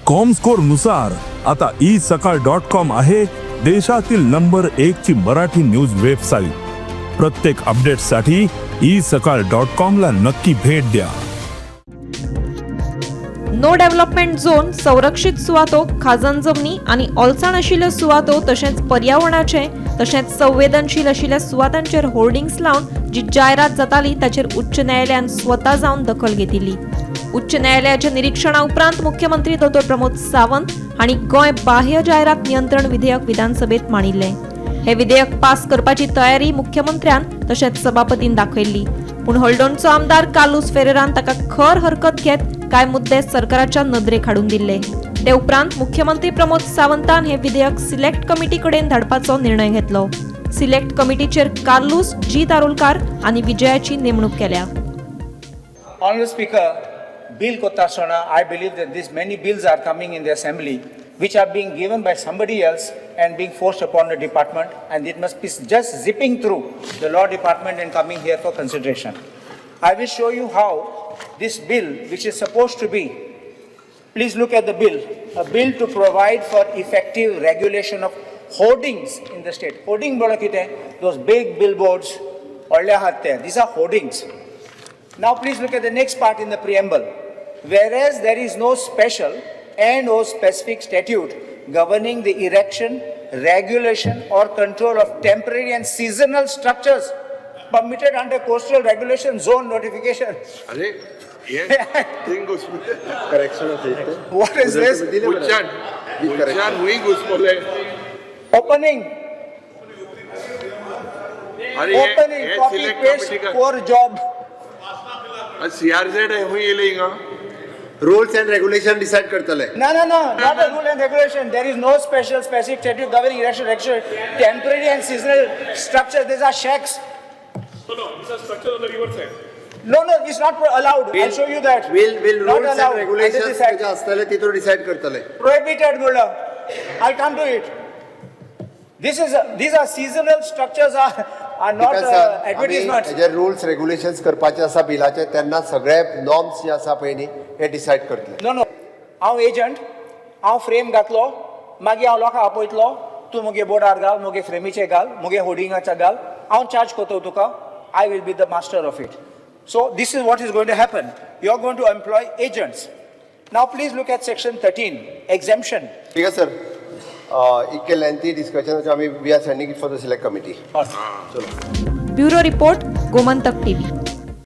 Comscore नुसार आता E सकाळ डॉट कॉम आहे देशातील नंबर एक ची मराठी न्यूज वेबसाईट. प्रत्येक अपडेटसाठी ई सकाळ डॉट कॉम ला नक्की भेट द्या. नो डेव्हलपमेंट झोन, संरक्षीत सुवातो, खाजन जमनी आनी ओलसाण आशिल्ल्यो सुवातो तशेंच पर्यावरणाचे तशेंच संवेदनशील आशिल्ल्या सुवातांचेर होर्डिंग्स लावन जी जायरात जाताली, ताचेर उच्च न्यायालयान स्वता जावन दखल घेतिल्ली. उच्च न्यायालयाच्या निरीक्षणा उपरांत मुख्यमंत्री दोतोर प्रमोद सावंत हांणी गोंय बाह्य जायरात नियंत्रण विधेयक विधानसभेत मांडिल्लें. हे विधेयक पास करपाची तयारी मुख्यमंत्र्यान तशेंच सभापतीन दाखयल्ली, पूण हळदोणचो आमदार कार्लुस फेरेरान ताका खर हरकत घेत कांय मुद्दे सरकाराच्या नदरेक हाडून दिल्ले. ते उपरांत मुख्यमंत्री प्रमोद सावंतान हे विधेयक सिलेक्ट कमिटी कडेन धाडपाचो निर्णय घेतलो. सिलेक्ट कमिटीचेर कार्लूस जी दारोलकार आनी विजयाची नेमणूक केल्या. Honorable Speaker, bill करता आसतना I believe that these many bills are coming in the assembly which are being given by somebody else and being forced upon the department, and it must be just zipping through the law department and coming here for consideration. I will show you how this bill, which is supposed to be, please look at the bill, a bill to provide for effective regulation of hoardings in the state. Hoarding म्हणल्यार कितें? Those big billboards, व्हडले आहात ते, these are hoardings. Now please look at the next part in the preamble. Whereas there is no special and or specific statute governing the erection, regulation or control of temporary and seasonal structures permitted under coastal regulation zone notification. अरे, ये thing उसमें correction होते. What is this? Gulshan, Gulshan हुई घुसमोले. Opening, अरे, हे opening, हे copy select paste, committee का poor job. CRZ हुई येयले हिंगा. रुल्स अँड रेग्युलेशन डिसायड करतले. No, not a rule and regulation. There is no special specific statute governing erection, regulation, temporary and seasonal structures. These are shacks. No, these are structures on the riverside. No, it's not allowed. I'll show you that. Will Not rules and allowed under regulation this act. आसतले, तितून decide करतले. Prohibited म्हणलं. I'll come to it. These are seasonal structures are not advertisement. हेजे rules regulations करपाचे आसा बिलाचे, तेन्ना सगळे नॉर्म्स जे आसा पळय न्ही, हे डिसायड करतले. No. हांव एजंट, हांव फ्रेम घातलो, मागीर हांव लोकांक आपयतलो, तूं मुगे बोर्डार घाल, मुगे फ्रेमीचे घाल, मुगे होर्डिंगाचे घाल, हांव चार्ज करतो तुका. I will be the master of it. So this is what is going to happen. You are going to employ agents. Now please look at section 13, exemption. ठीक आहे सर, इतके लेंथी डिस्कशन आमी, we are sending it for the select committee. Bureau report, Gomantak TV.